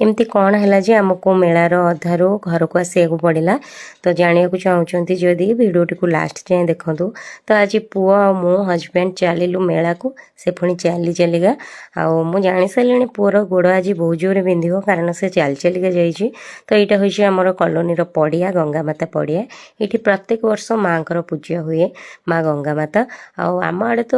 ଏମିତି କ'ଣ ହେଲା ଯେ ଆମକୁ ମେଳାର ଅଧାରୁ ଘରକୁ ଆସିବାକୁ ପଡ଼ିଲା, ତ ଜାଣିବାକୁ ଚାହୁଁଛନ୍ତି ଯଦି ଭିଡ଼ିଓଟିକୁ ଲାଷ୍ଟ ଯାଏଁ ଦେଖନ୍ତୁ। ତ ଆଜି ପୁଅ ଆଉ ମୁଁ ହଜବେଣ୍ଡ ଚାଲିଲୁ ମେଳାକୁ, ସେ ପୁଣି ଚାଲି ଚାଲିକା। ଆଉ ମୁଁ ଜାଣିସାରିଲିଣି ପୁଅର ଗୋଡ଼ ଆଜି ବହୁତ ଜୋରରେ ବିନ୍ଧିବ, କାରଣ ସେ ଚାଲି ଚାଲିକା ଯାଇଛି। ତ ଏଇଟା ହେଉଛି ଆମର କଲୋନୀର ପଡ଼ିଆ, ଗଙ୍ଗାମାତା ପଡ଼ିଆ। ଏଇଠି ପ୍ରତ୍ୟେକ ବର୍ଷ ମାଆଙ୍କର ପୂଜା ହୁଏ, ମା ଗଙ୍ଗାମାତା। ଆଉ ଆମ ଆଡ଼େ ତ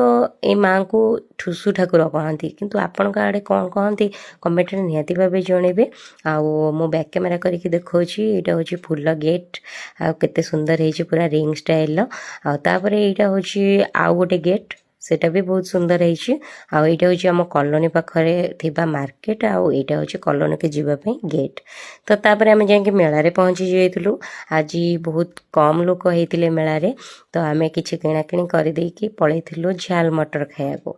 ଏଇ ମାଆଙ୍କୁ ଠୁସୁ ଠାକୁର କହନ୍ତି, କିନ୍ତୁ ଆପଣଙ୍କ ଆଡ଼େ କ'ଣ କହନ୍ତି କମେଣ୍ଟରେ ନିହାତି ଭାବେ ଜଣେଇବେ। ଆଉ ମୁଁ ବ୍ୟାକ୍ କ୍ୟାମେରା କରିକି ଦେଖାଉଛି। ଏଇଟା ହେଉଛି ଫୁଲ ଗେଟ୍, ଆଉ କେତେ ସୁନ୍ଦର ହେଇଛି, ପୁରା ରିଙ୍ଗ ଷ୍ଟାଇଲର। ଆଉ ତାପରେ ଏଇଟା ହେଉଛି ଆଉ ଗୋଟେ ଗେଟ୍, ସେଇଟା ବି ବହୁତ ସୁନ୍ଦର ହେଇଛି। ଆଉ ଏଇଟା ହେଉଛି ଆମ କଲୋନୀ ପାଖରେ ଥିବା ମାର୍କେଟ, ଆଉ ଏଇଟା ହେଉଛି କଲୋନୀକୁ ଯିବା ପାଇଁ ଗେଟ୍। ତ ତାପରେ ଆମେ ଯାଇକି ମେଳାରେ ପହଞ୍ଚି ଯାଇଥିଲୁ। ଆଜି ବହୁତ କମ୍ ଲୋକ ହେଇଥିଲେ ମେଳାରେ। ତ ଆମେ କିଛି କିଣାକିଣି କରିଦେଇକି ପଳେଇଥିଲୁ ଝାଲ ମଟର ଖାଇବାକୁ।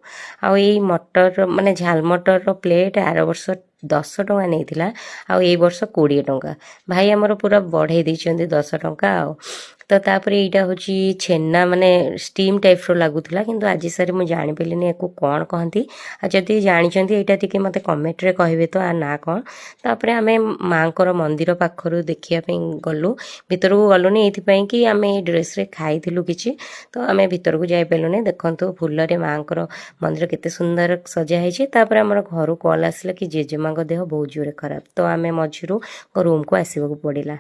ଆଉ ଏଇ ମଟର ମାନେ ଝାଲ ମଟରର ପ୍ଲେଟ୍ ଆର ବର୍ଷ 10 ଟଙ୍କା ନେଇଥିଲା, ଆଉ ଏଇ ବର୍ଷ 20 ଟଙ୍କା। ଭାଇ ଆମର ପୁରା ବଢ଼େଇ ଦେଇଛନ୍ତି 10 ଟଙ୍କା। ଆଉ ତ ତାପରେ ଏଇଟା ହେଉଛି ଛେନା, ମାନେ ଷ୍ଟିମ୍ ଟାଇପ୍ର ଲାଗୁଥିଲା, କିନ୍ତୁ ଆଜି ସାରି ମୁଁ ଜାଣିପାରିଲିନି ୟାକୁ କ'ଣ କହନ୍ତି। ଆଉ ଯଦି ଜାଣିଛନ୍ତି, ଏଇଟା ଟିକେ ମୋତେ କମେଣ୍ଟରେ କହିବେ ତ ଆ ନାଁ କ'ଣ। ତାପରେ ଆମେ ମାଆଙ୍କର ମନ୍ଦିର ପାଖରୁ ଦେଖିବା ପାଇଁ ଗଲୁ। ଭିତରକୁ ଗଲୁନି ଏଇଥିପାଇଁ କି ଆମେ ଏଇ ଡ୍ରେସ୍ରେ ଖାଇଥିଲୁ କିଛି, ତ ଆମେ ଭିତରକୁ ଯାଇପାରିଲୁନି। ଦେଖନ୍ତୁ, ଫୁଲରେ ମାଆଙ୍କର ମନ୍ଦିର କେତେ ସୁନ୍ଦର ସଜା ହେଇଛି। ତାପରେ ଆମର ଘରୁ କଲ୍ ଆସିଲା କି ଜେଜେମାଙ୍କ ଦେହ ବହୁତ ଜୋରେ ଖରାପ, ତ ଆମେ ମଝିରୁ ରୁମ୍କୁ ଆସିବାକୁ ପଡ଼ିଲା।